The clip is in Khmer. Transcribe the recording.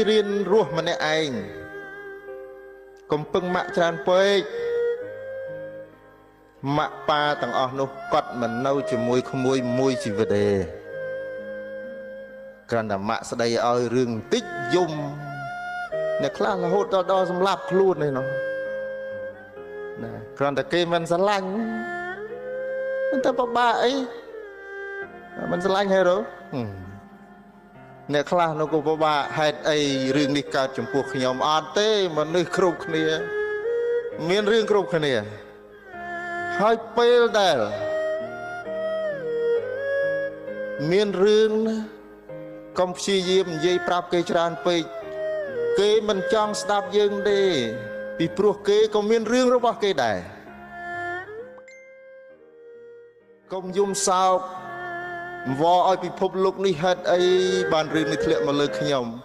រៀនរស់ម្នាក់ឯងកុំពឹងម៉ាក់ច្រើនពេកម៉ាក់ប៉ាទាំងអស់នោះគាត់មិននៅជាមួយក្មួយមួយជីវិតទេគ្រាន់តែម៉ាក់ស្ដីឲ្យរឿងបន្តិចយំអ្នកខ្លះរហូតដល់សម្លាប់ខ្លួនឯនោះណាគ្រាន់តែគេមិនស្រឡាញ់មិនទៅពិបាកអីមិនស្រឡាញ់ហេរ៉ូអ្នកខ្លះនោះក៏ពិបាកហេតុអីរឿងនេះកើតចំពោះខ្ញុំអត់ទេមនុស្សគ្រប់គ្នាមានរឿងគ្រប់គ្នាហើយពេលដែលមានរឿងណាកុំព្យាយាមនិយាយប្រាប់គេច្រើនពេកគេមិនចង់ស្ដាប់យើងទេពីព្រោះគេក៏មានរឿងរបស់គេដែរកុំយំសោកវឲ្យពិភពលោកនេះហេតុអីបានរឿងនេះធ្លាក់មកលើខ្ញុំ។